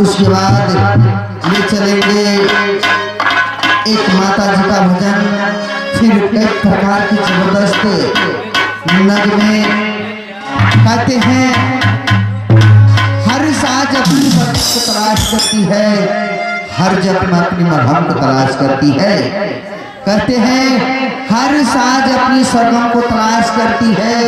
उसके बाद ले चलेंगे एक माता जी का भजन, फिर एक प्रकार की जबरदस्त नगमे कहते हैं। हर साज अपनी मरहम को तलाश करती है, हर जख्म अपनी मरहम को तलाश करती है। कहते हैं हर साज अपनी सरगम को तलाश करती है,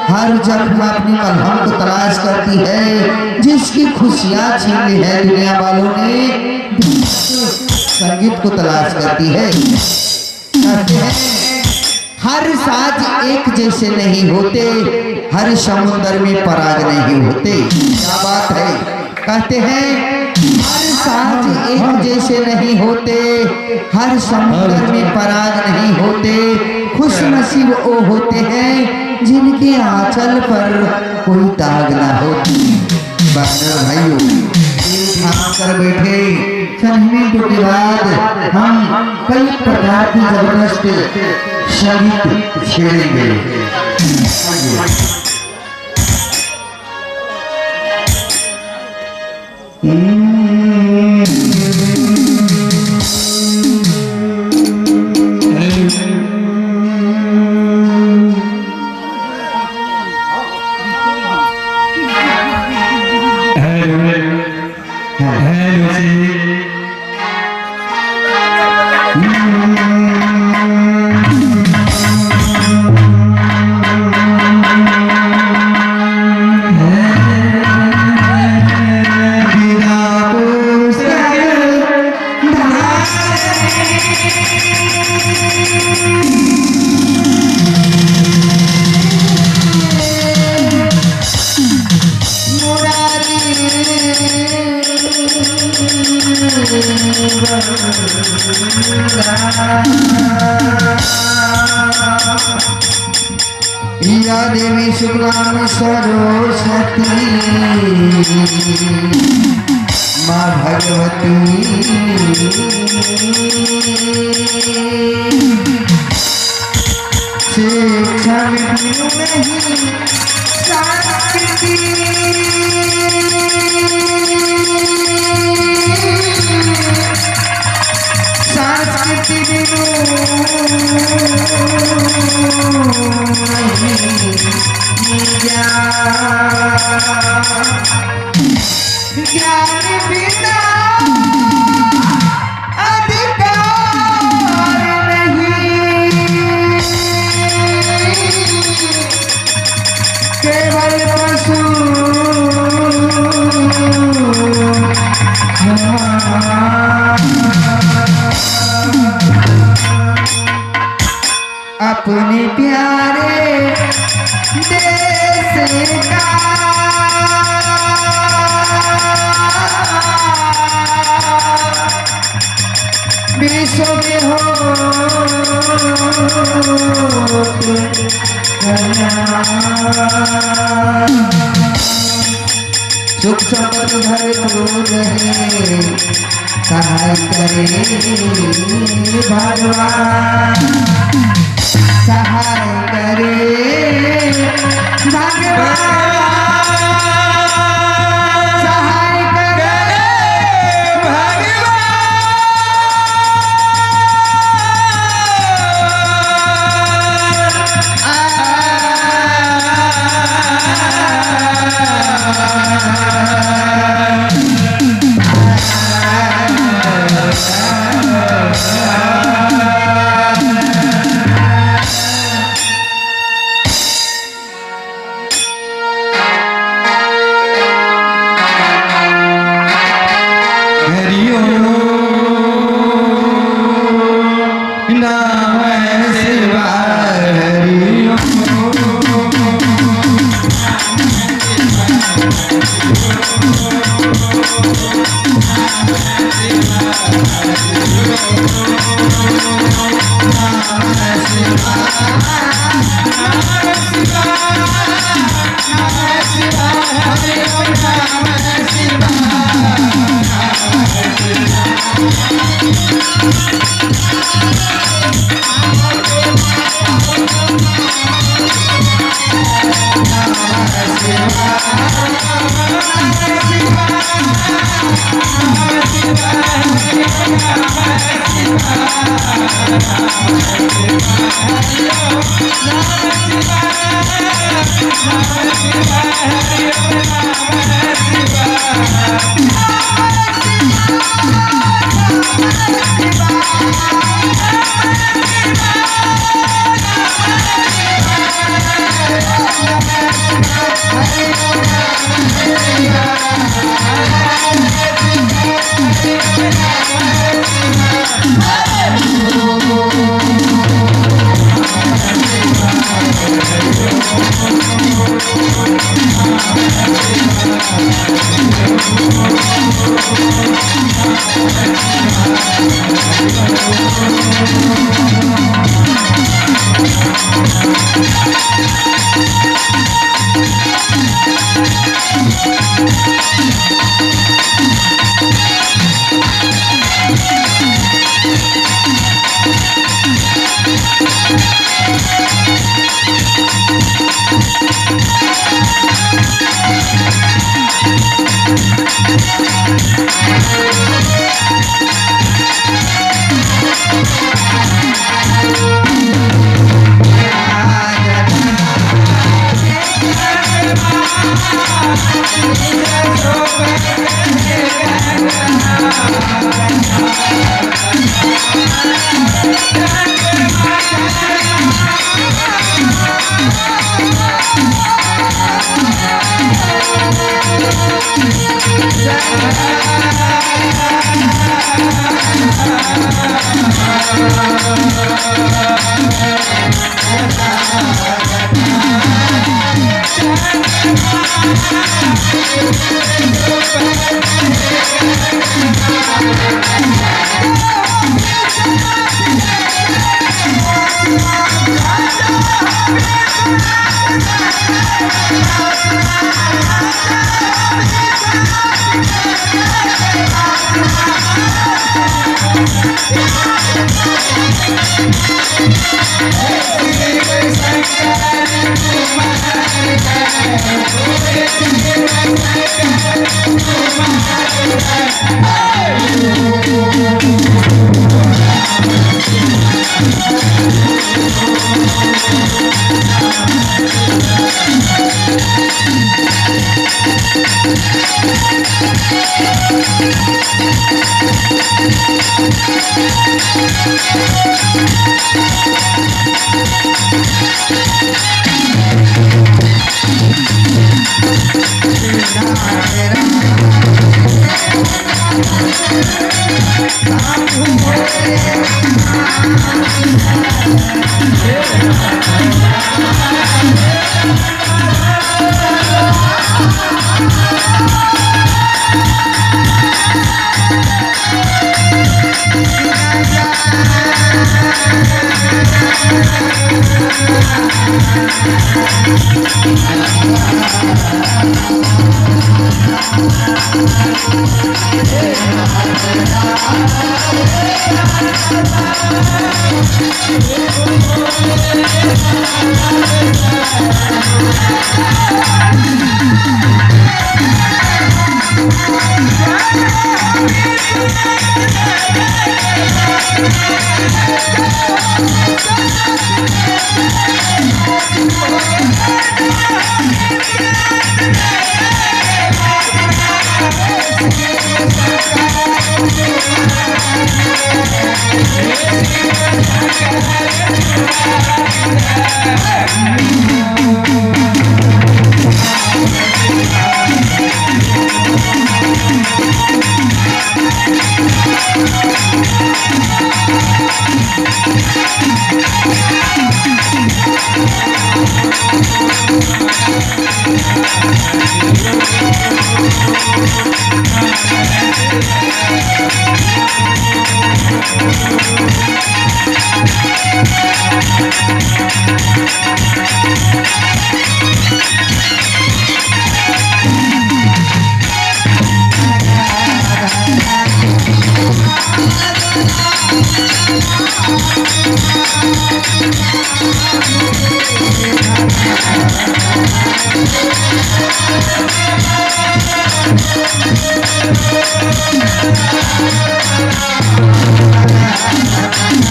हर जख्म अपनी मरहम को तलाश करती है। जिसकी खुशियाँ छीन ली है दुनिया वालों ने, संगीत को तलाश करती है। कहते हैं हर साज एक जैसे नहीं होते, हर समुद्र में पराग नहीं होते। क्या बात है। कहते हैं हर साज एक जैसे नहीं होते, हर समुद्र में पराग नहीं होते। खुश नसीब वो होते हैं जिनके आंचल पर कोई दाग ना होती। बानर भाइयों थाम कर बैठे, चंद मिनटों के बाद हम कई प्रकार की जबरदस्त संगीत छेड़ेंगे। या देवी शुक्लां सरस्वती माँ भगवती, शिक्षा नहीं संस्कृति, संस्कृति बिनु ज्ञान बिना अधिकार नहीं, केवल पशु अपने प्यारे देश का विश्व में हो सुख संपत्ति भरपूर रहे, सहाय करे भगवान, सहाय करे भगवान, सहाय करे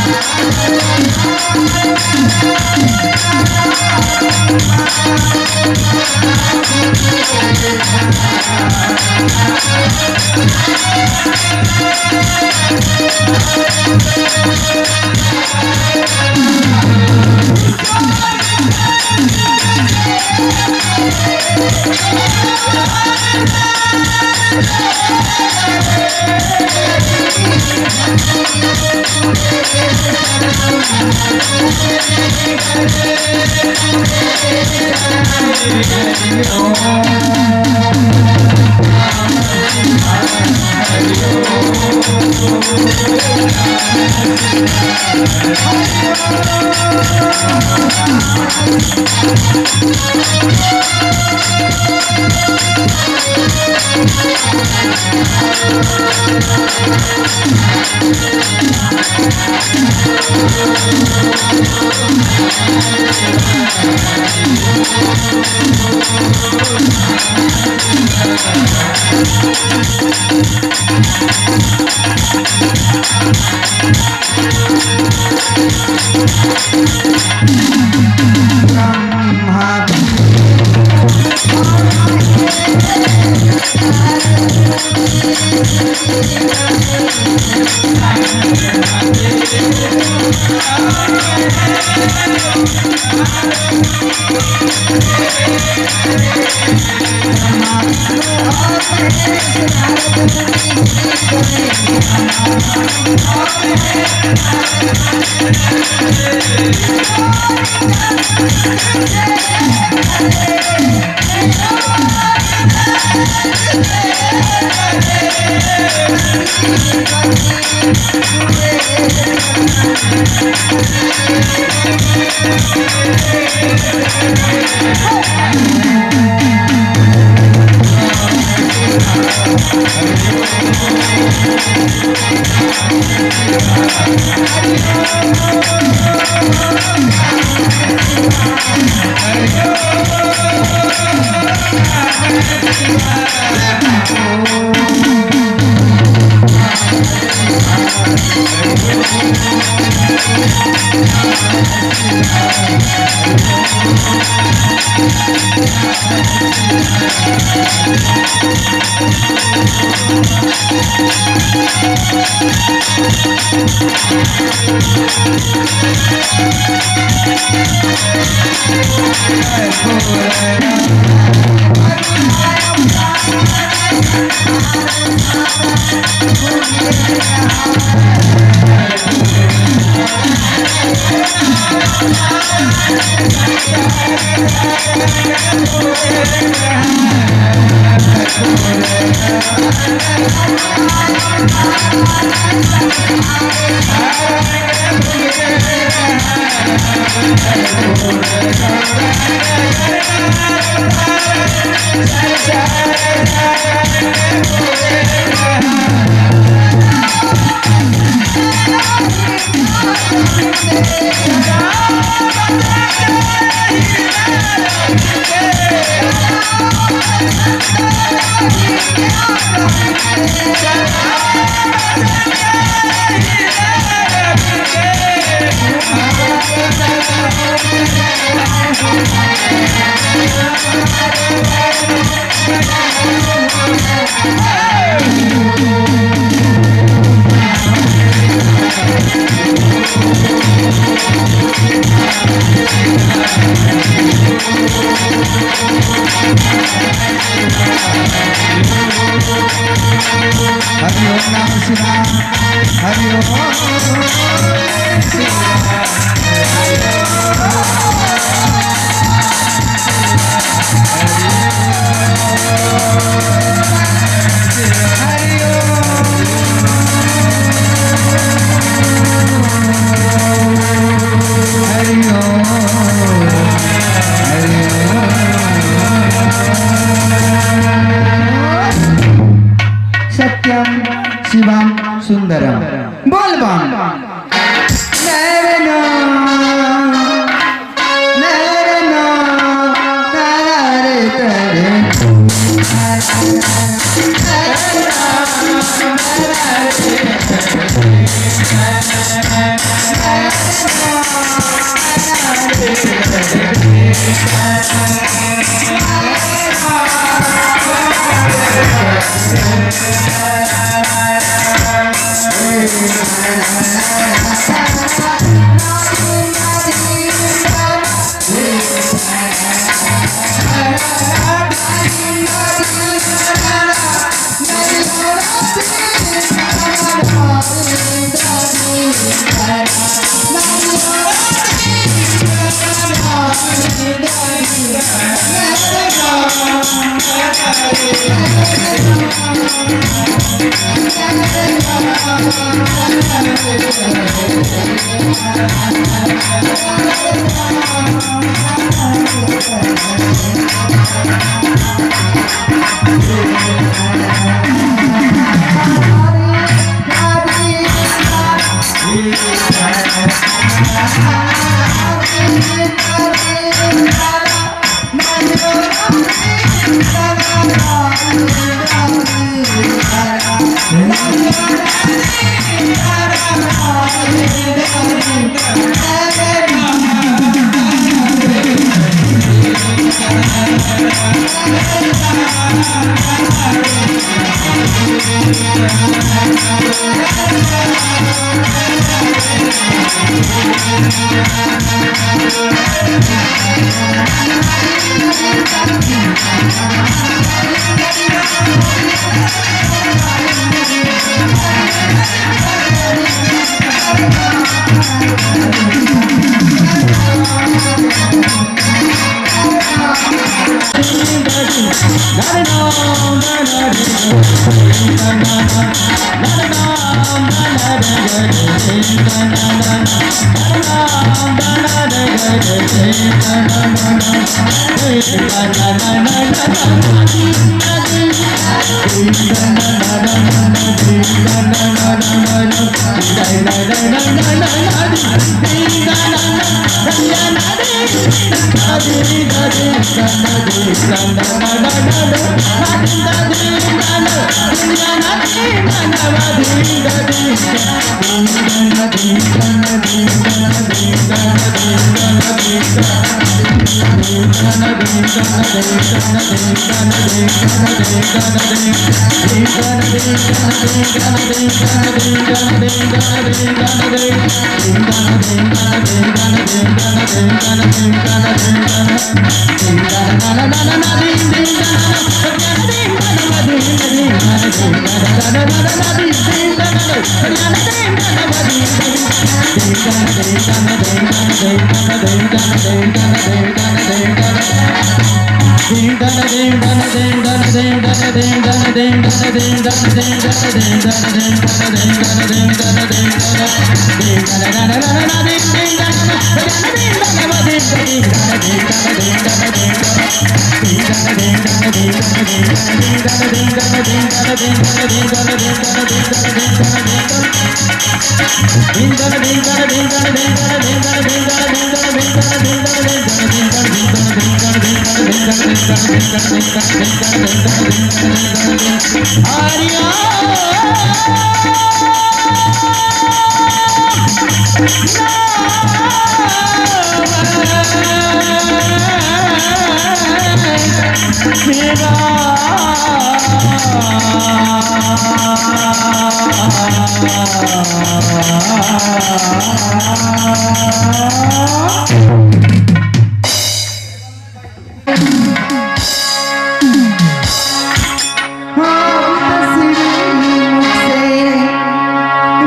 Hey!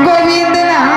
गोविंद नाम।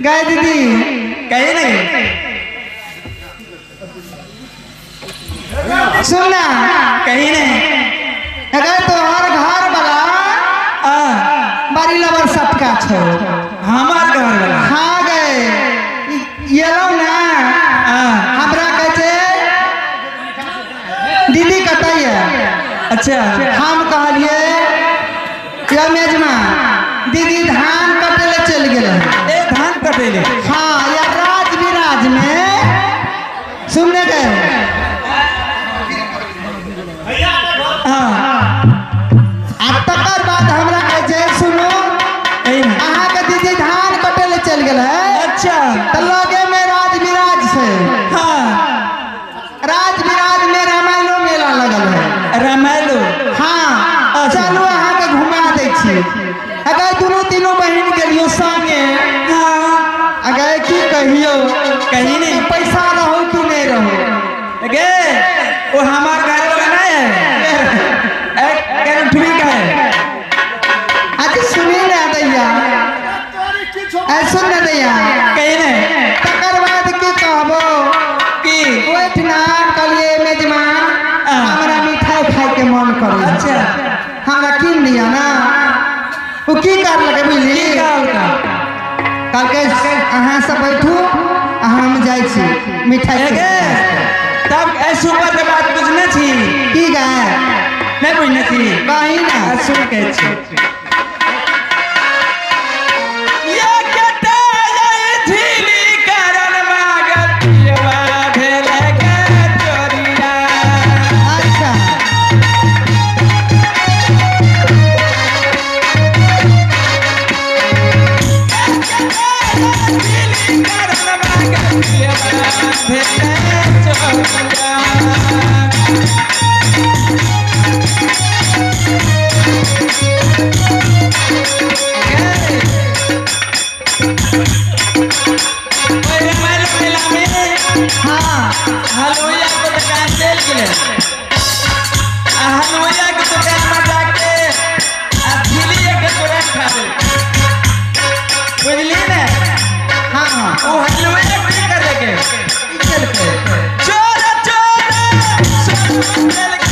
गाय दीदी कहे नहीं सुनना कहीं नहीं। अगर तोहर घर वाला बारी लवर सटका छो हमार घर वाला हाँ गए ये लो ना हमरा कह मेजमा दीदी धान कटे ले चल गेल। ए धान कटे ले? हाँ, या राज विराज में सुनने गए। हाँ। आ तकर बाद हमरा के जे सुनो, अहाँ के दीदी धान कटे ले चल गेल है। अच्छा। तो लगे में राज विराज से। हाँ। राज विराज में रामायणो मेला लगल है। रामायणो? हाँ। चलू अहाँ के घुमा दै छी। अगर दोनों तीनों बहन गेलियो संगे। हाँ। अगर की कहियो, कहीं नहीं पैसा रहो कि नहीं रहो। गे वो हमार घर वाला नहीं है, एक ठीक है। अच्छा सुनी ना दैया, सुन ना दैया, कहीं नहीं। तकर बाद की कहबो कि ओठना कहलिए मेजमा हमरा मिठाई खाए के मन करे। अच्छा। हमरा कीन दिया ना। वो की करलकै बुझली? कहलकै अहाँ सब बैठू हम जाइ छी मिठाई। तब सुपर के बात बुझने छी? की गाय नहीं बुझने छी? कहीं ना सुन के छी। अच्छा। हाँ, हलवैया के दुकान चल गए। हलवैया के दुकान में जाके झिली के तुरंत खा ले, बुझली ने? हाँ। वो हलवैया की करे के चोर चोर चल के।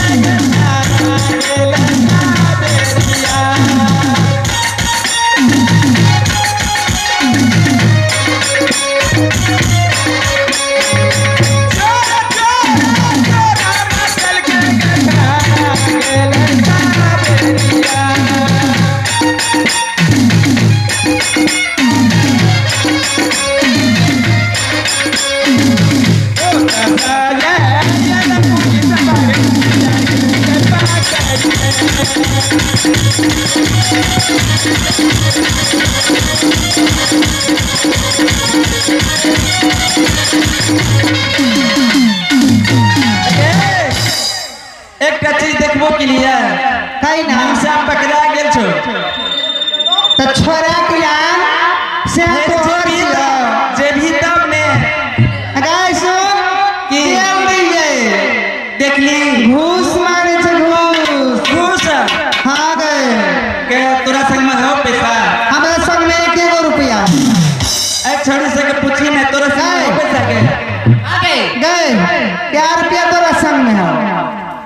एकटा चीज देखबो के लिए कहीं ना हम पकड़ा गेल छो तो छोरा के आन से तोहर जे भी तब ने गाय सुन की देखली घूस मारे छे घूस घूस। हाँ गए के तोरा संग में हो पैसा? हमरा संग में 1 रुपया। एक छोड़ी से के पूछी ने तोरा संग में हो पैसा के? गए क्या रुपया तोरा संग में हो?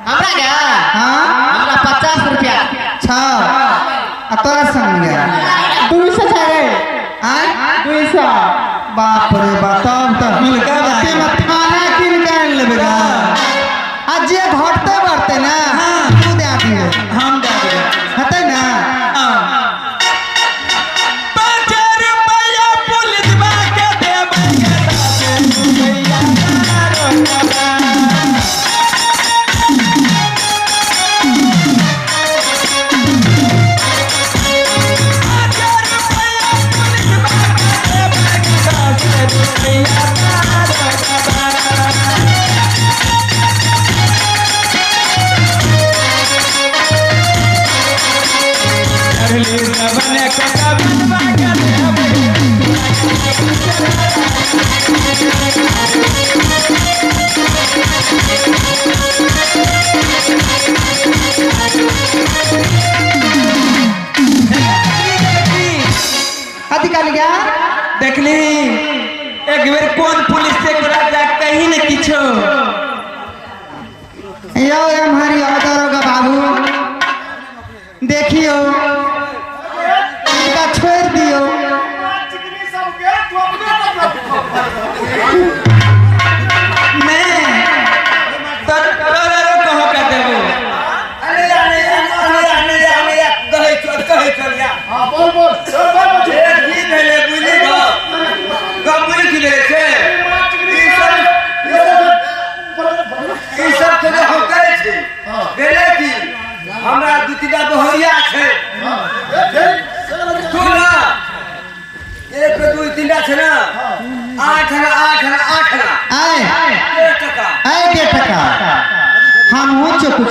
हमरा क्या? हाँ हमरा 50 रुपया। छा आ तोरा संग में 200 छे। आय 200। बाप रे बाप, तब तो मिलका अते मत खाना किन के आन लेबे गा। आ जे घटते बढ़ते ना। हाँ। तू दे दिए हम दे दिए हते ना। हां 5 रुपया पुलिस बा के देबे के 10 रुपया रोकबा। देखली एक बेर कौन पुलिस से कहीं न किछो यो हमारी दरोगा बाबू देखियो इनका छोड़ दियो। मैं तो कहो का देबो। अरे अरे अरे अरे अरे कहै चल कहै चल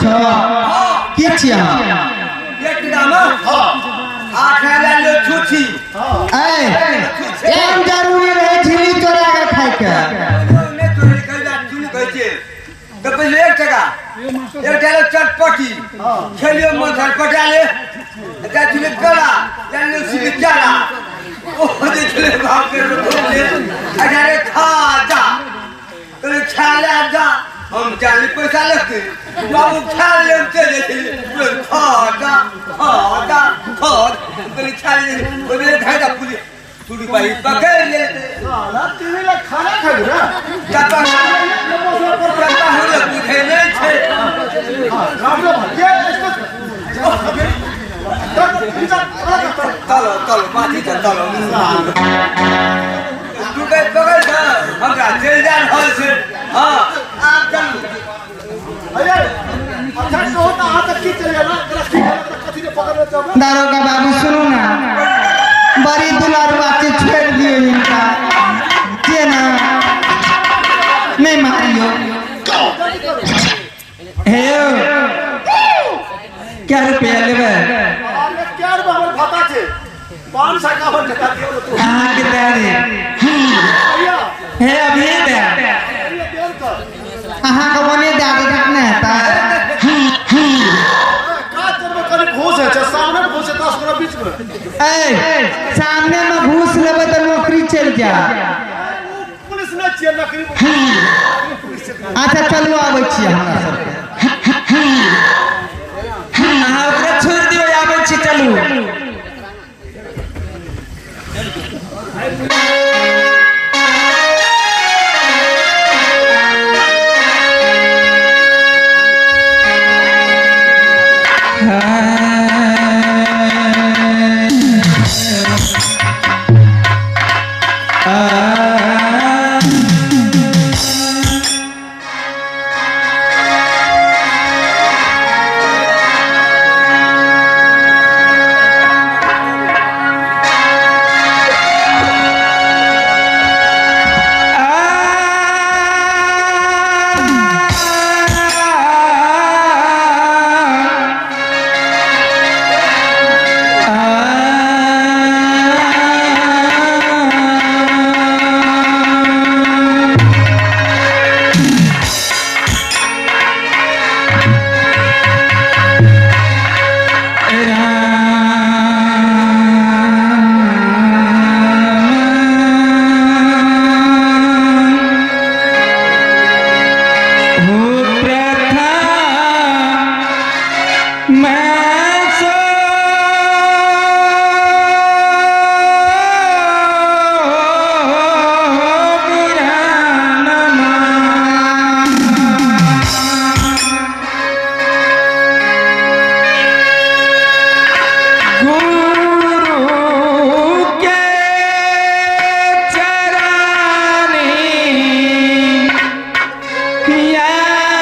छौ की छियै अहाँ? एक टाका में आठ हजार लो छुछी। ऐ कोन जरूरी रहे झिल्ली चोरा के खाइके? नहि चोरी करै जा चुन कहै छियै तऽ पहिले एक टका एक टका चटपटी खेलियो मन चटपटा ले जाइ छलै गला जाइ छलै चारा ओ जे छलै बाप रे अरे खा जा कहले खा ले जा हम चाली पैसा लगते बाबू खा ले चले छलै खा जा खा जा खा कहले खा ले ओने धागा पुलिस टूटी पाई पकड़ ले टीवी ला खाना खाइ ना चापा चापा होले बुझे नहीं छे राम्रो भयो यस्तो तल तल माथि छ तल टूटे पकड़ छ हमरा चल जा रहल छै। हां आब चलू। अरे अच्छा तो होता हाथ तक की चल ना कथी ने पकड़ ले। दारोगा बाबू सुनू ना, बड़ी दुलारुआ के छोड़ दियो इनका, जे ना नहीं मारियो। हे क्या रुपया लेबै? अरे क्या रुपया हमर भाता छे 551 टका दियो तो अहाँ के दे दे। हे अभी दे अहाँ के बने दे दे तक ने हेतै। का चलबे कनी घूस है सामने में घूस है 10 गोरा बीच में। ए सामने में घूस लेबै त नौकरी चल जा। पुलिस नै छियै नौकरी। अच्छा चलू आबै छियै हमरा सबके। अहाँ ओकरा छोड़ि दियौ आबै छी चलू। Yeah.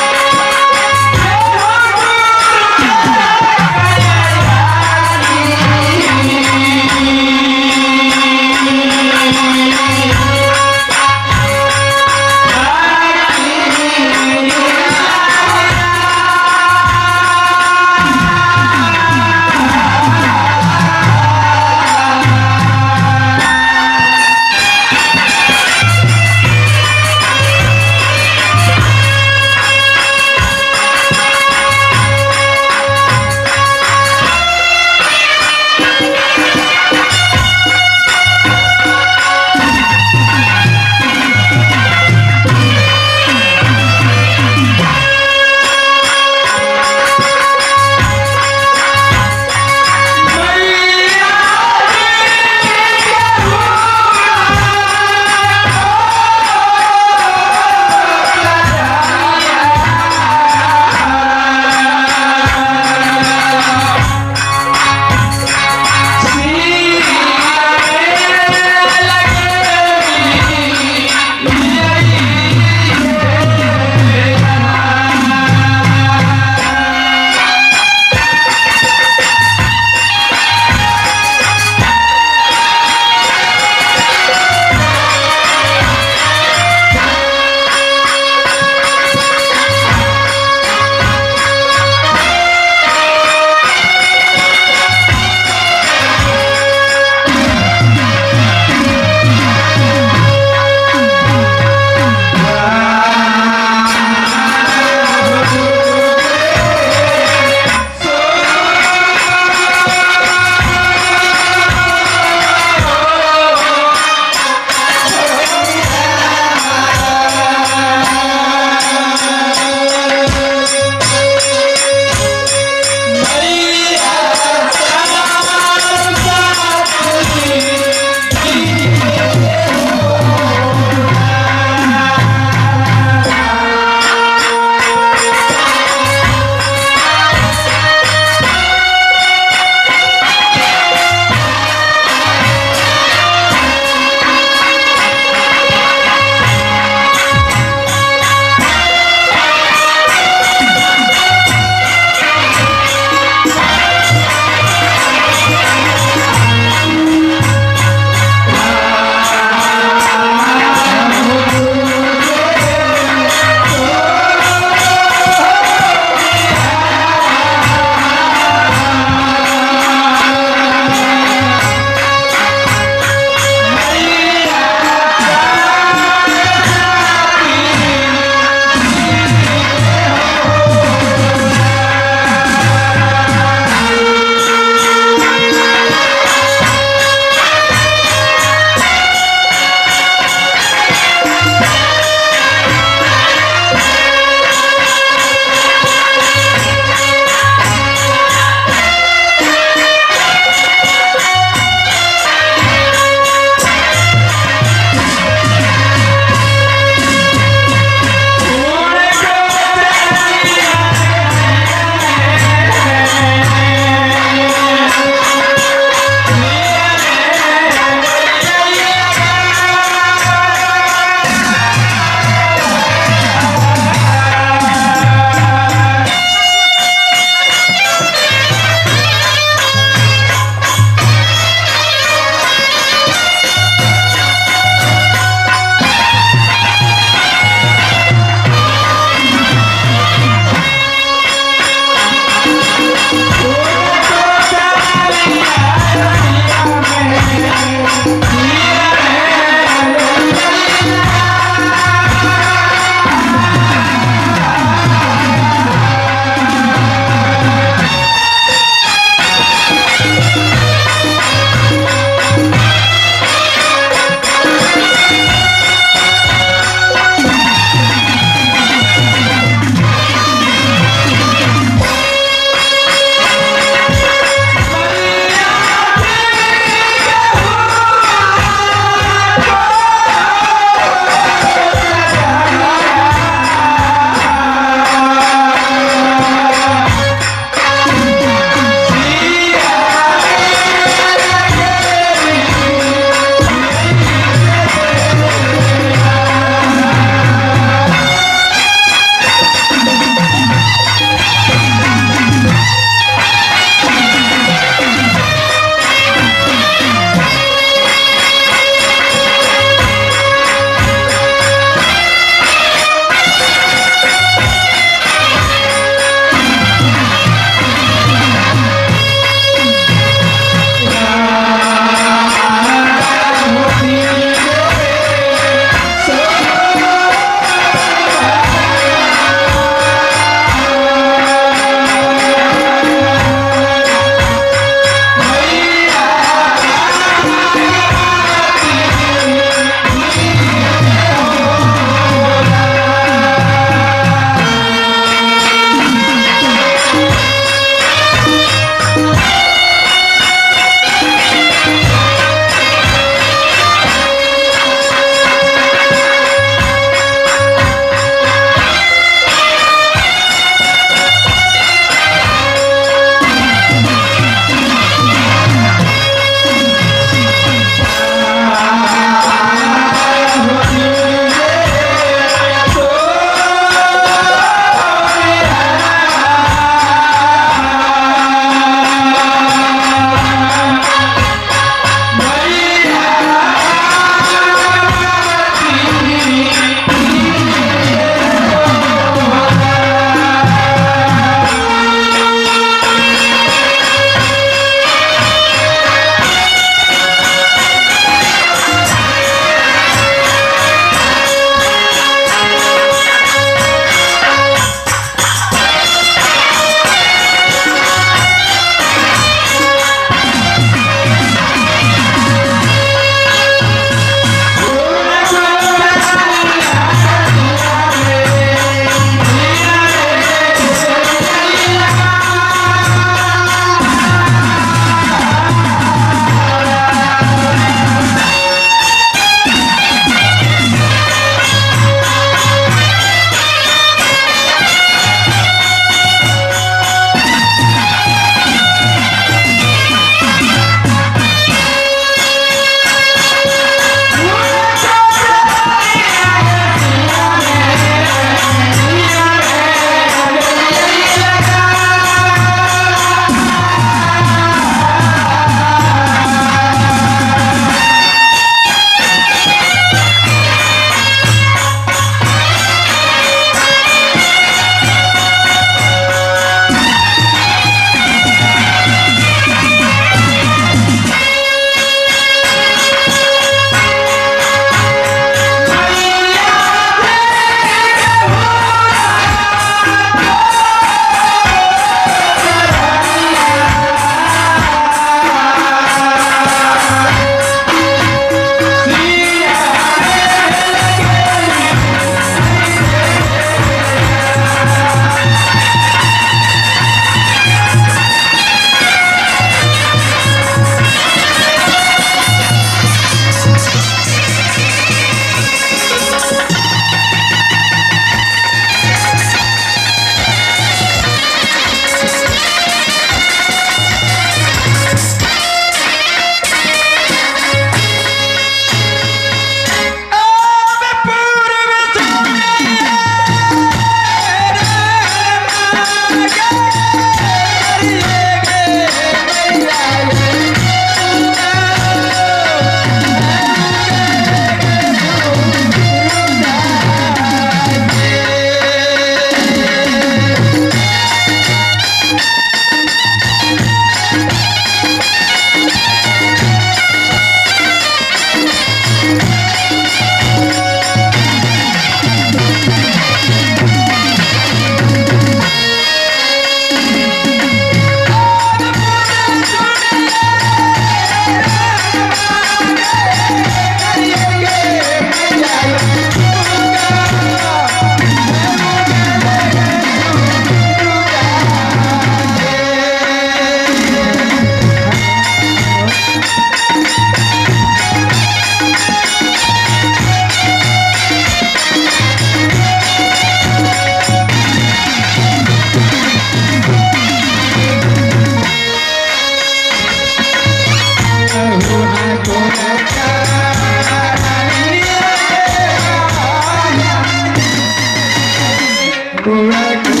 Thank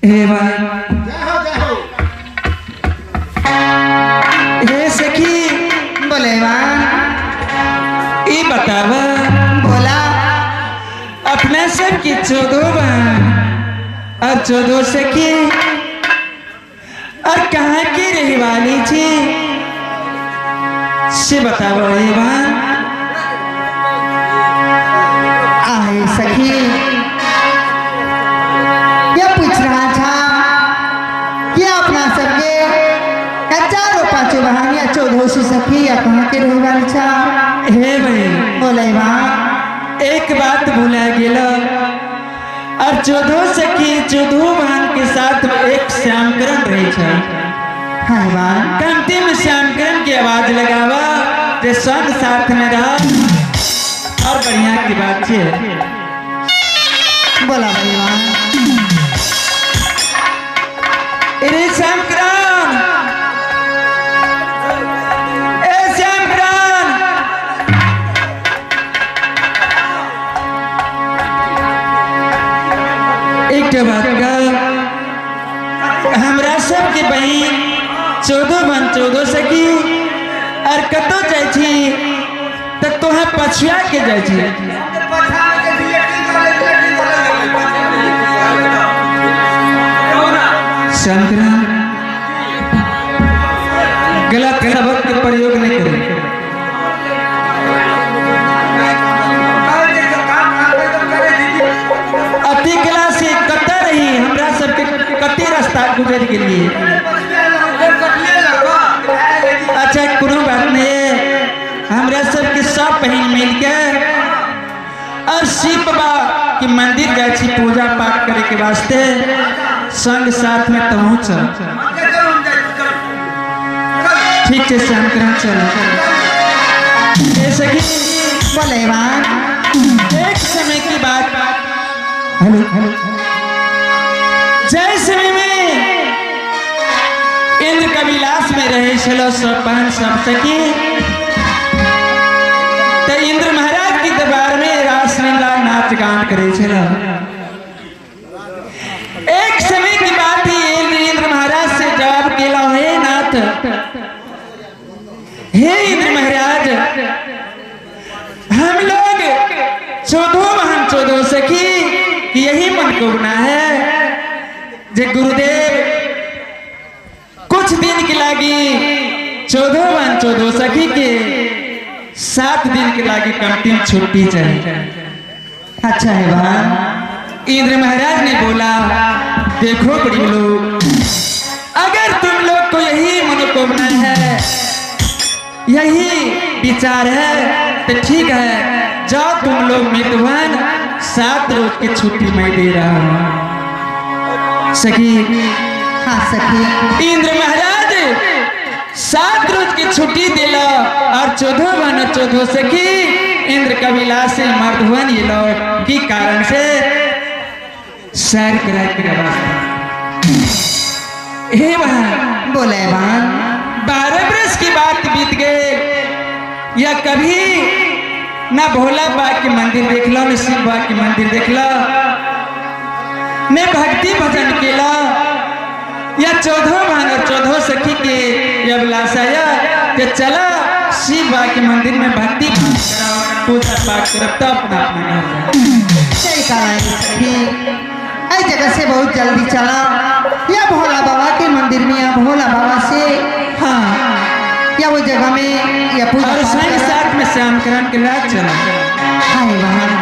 हे भाई जय हो जय हो। हे सखी बोले ई बतावा बोला अपना सब की चौदो और चौदो सखी और कहाँ की रही वाली थी से बतावा हे भाई। आहे सखी क्या पूछ रहा था कि अपना सबके चारों पांचों बहानिया चौदह सौ सखी या कहाँ के रही वाली छा। हे भाई बोले वहाँ एक बात भूला गेल और चौदह सखी चौदह बहन के साथ एक श्यामकरण रही छा। हाँ बा कमती में श्यामकरण की आवाज लगावा जे संग साथ में रहा और बढ़िया की बात है। बोला भाई वहाँ अरे श्यामकरण ए श्यामकरण एक बात का हमरा सब के बहिन चौदह बहन चौदह सखी और कतो जाइ छी त तोहे पछुआ के जाइ छी। श्यामकरण गलत शब्द के प्रयोग नहीं करें। अति कला से कत रही हमरा सबके कते रास्ता साल गुजर गेलिए। अच्छा कोनो बात नहीं, हमरा सबके सब बहिन मिल के और शिव बाबा के मंदिर जाए छी पूजा पाठ करे के वास्ते, संग साथ में तहु चल। ठीक है श्यामकरण चल। सखी बोले एक समय की बात, हेलो हेलो, जय समय में इंद्र कविलास में रहे छलो सब बहन सब सखी, तो इंद्र महाराज के दरबार में रासलीला नाच गान करे छलो। एक समय की बात ही इंद्र महाराज से जवाब केला, हे नाथ, हे इंद्र महाराज, हम लोग 14 बहन 14 सखी यही मन को बना है जे गुरुदेव कुछ दिन के लागी 14 बहन 14 सखी के 7 दिन के लागी कमती छुट्टी चाहिए। अच्छा है भाई। इंद्र महाराज ने बोला, देखो बड़ी लोग, अगर तुम लोग को यही मनोकामना है, यही विचार है तो ठीक है, जाओ तुम लोग मितवन 7 रोज की छुट्टी मैं दे रहा हूँ। सखी हाँ सखी, इंद्र महाराज 7 रोज की छुट्टी दिला और 14 बहन 14 सखी इंद्र कबिला से मर्दवन ये लोग की कारण से सैर कराए के वास्ते। हे बहन बोले बहन, 12 बरस की बात बीत गए या कभी ना भोला बाबा के मंदिर देख लो, न शिव बाबा के मंदिर देख लो, न भक्ति भजन केला या 14 बहन और 14 सखी के अभिलाषा या चला शिव बाबा के मंदिर में भक्ति पूजा पाठ करब तब अपना अपना घर। सही कहा सखी, ऐ जगह से बहुत जल्दी चला या भोला बाबा के मंदिर में या भोला बाबा से, हाँ, या वो जगह में या पूजा और संग साथ में श्यामकरण के राज चला। हाय बहन,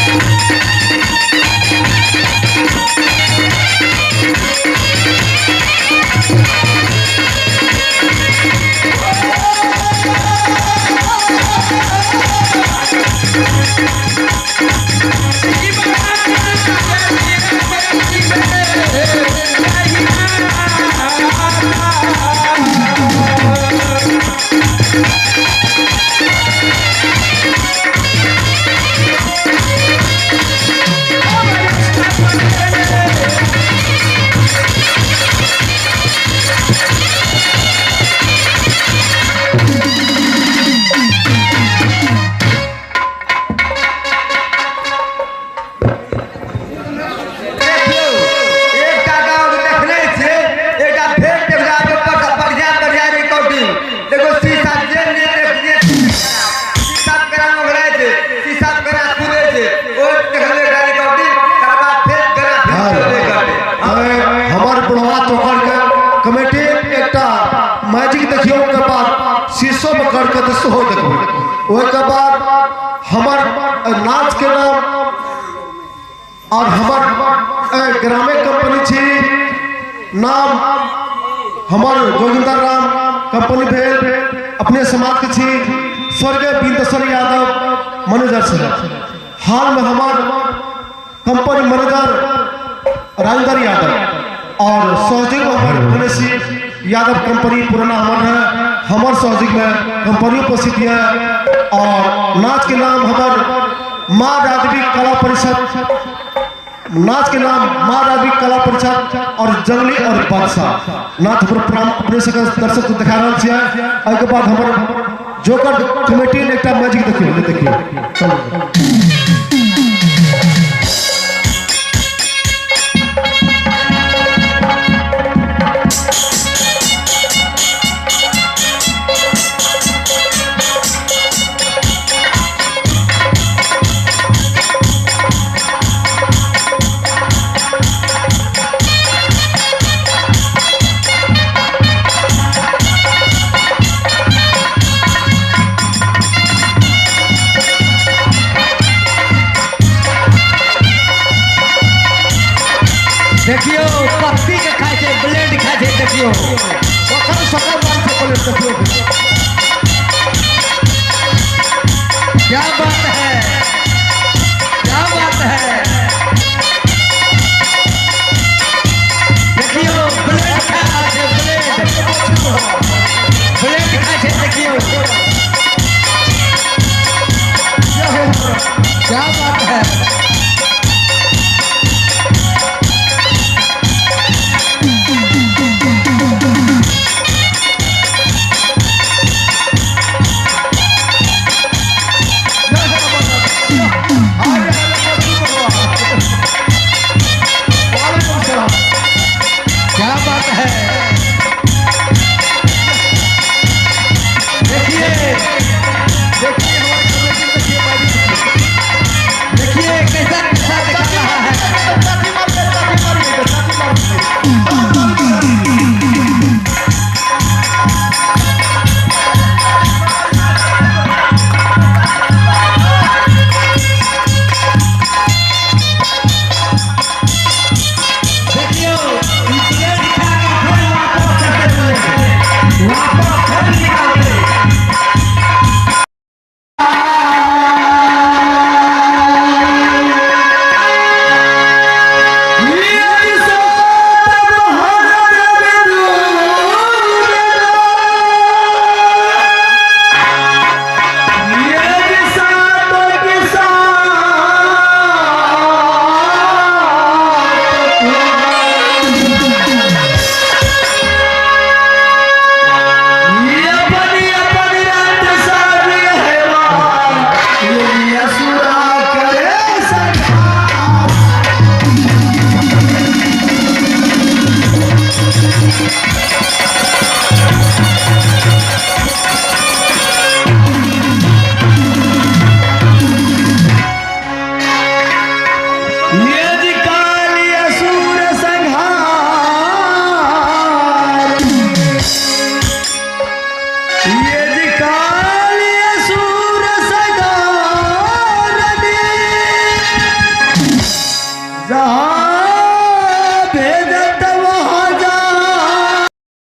Thank you. करते सेहो देखबै। ओहिके बाद हमर नाच के नाम और हमर ग्रामे कंपनी छी नाम हमर जोगिंदर राम कंपनी भेल अपने समाज के छी स्वर्गीय बिंदेश्वर यादव मैनेजर साहब। हाल में हमार कंपनी मैनेजर राजेंद्र यादव और सहयोगी में हमार गणेश यादव कंपनी पुराना हमार है, हमार सहयोगी में कंपनी उपस्थित है। और नाच के नाम हमार माँ राजवी कला परिषद, नाच के नाम माँ राजवी कला परिषद और जंगली और बादशाह नाच पर अपने दर्शक देखा रहा छियै। एहिके बाद हमर जोकर कमेटी ने एकटा मैजिक देखियौ, देखियौ चलू। देखियो पत्ती के खाए छे, ब्लेड खाए छे, देखियो सकर सकर बात से प्लेट देखियो। क्या बात है, क्या बात है। देखियो ब्लेड खाए छे, ब्लेड ब्लेड खाए छे, देखियो क्या बात है।